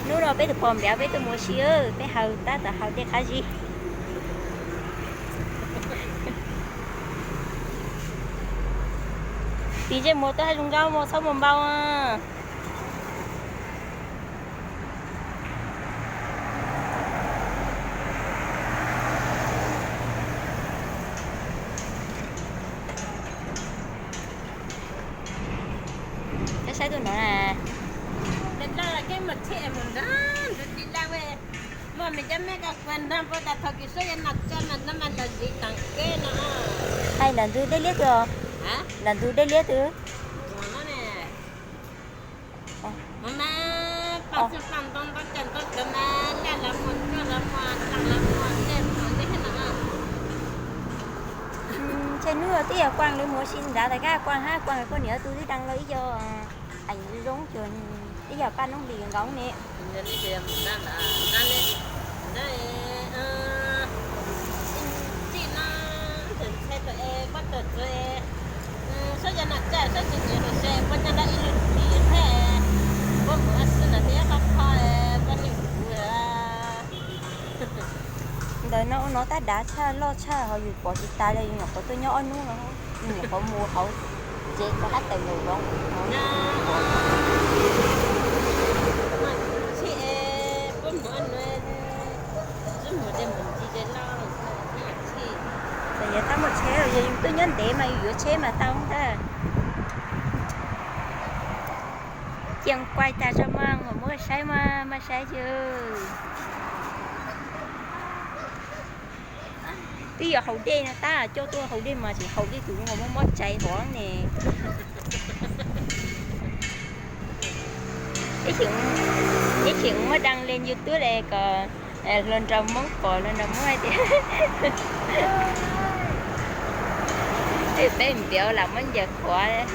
Hnub no peb tus pog npiav peb tuaj mus ua si, peb haus tab tom haus tej qab zib. Tis ntsej muag tuaj haj zoo nkauj mas txhob muag npau. Saib saib tus no na. Ntawd lawm ces mus tsheb mus nrad ntawd tsis lawm. Muaj me cov me koj kuv nrog npau tas thaum kis sub yog nas tsa mas no mas lawv ntxiv tag keb no. Hais nram ntug dej liab twg os? Nram ntug dej liab twg? Mas pas xwb pas ntoo ntoo cov ntoo cov mas laj lawv muag tsuag lawv muag tag lawv muag tej ntoo tej thiab no. Ntshe hnub no twb yog Kuaj lawv mus ua si nrad tas kab Kuaj hab Kuaj poj niam tus twb deev los ib co eem zoo zoo, ib yam paj noob hlis nkaus ne. Txij no ntxhais tau es poj tau txawv es, saib yog nas tsa saib tsis nyiam lus se poj nyiaj dab ib lub hlis thiab, poj mus a xwb na thiab qhov qhov poj niam kuv. Ntawm no ua no tab dav tshaj loj tshaj ho yus pom tsis tas li, yus nyuam qhuav tuaj nyob ob hnub no, yus nyuam qhuav mus hauv tsev rov qab tawm nkaus zoov. Txawm yog tab muaj tsheb los yog yus tuaj nyob ntev mas yus yuav tsheb mas tau ntag. Cia kuaj tas tso mas muab saib mas, mas saib yus. Twb yog haus dej no tab, coj tuaj haus dej mas tseem haus dej tus zoo nkaus muab mob tshais hov ne. Ib txhis muab daj li YouTube li kom hluas nraug Hmoob pom hluas nraug Hmoob hais tias peb npiav lam muab ncaws qhuav.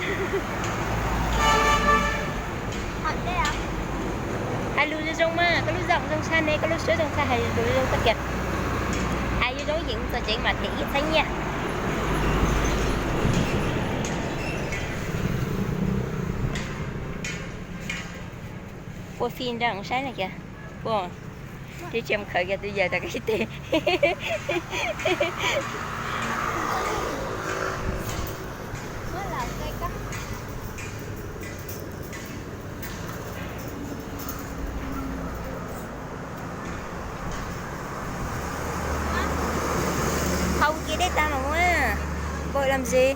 Hais lus zoo zoo mas, koj lub zaum zoo tshaj ne, koj lub suab zoo tshaj, hais lus zoo zoo tag kiag. Hais zoo zoo yeej txom tsev mas them ib txhiab nyiaj. Puas fi nra saib na kiag. Puas, tsis tsis khaws kiag tus yawg tas ib teg. Hau kiag dej tas mas muab npau làm gì.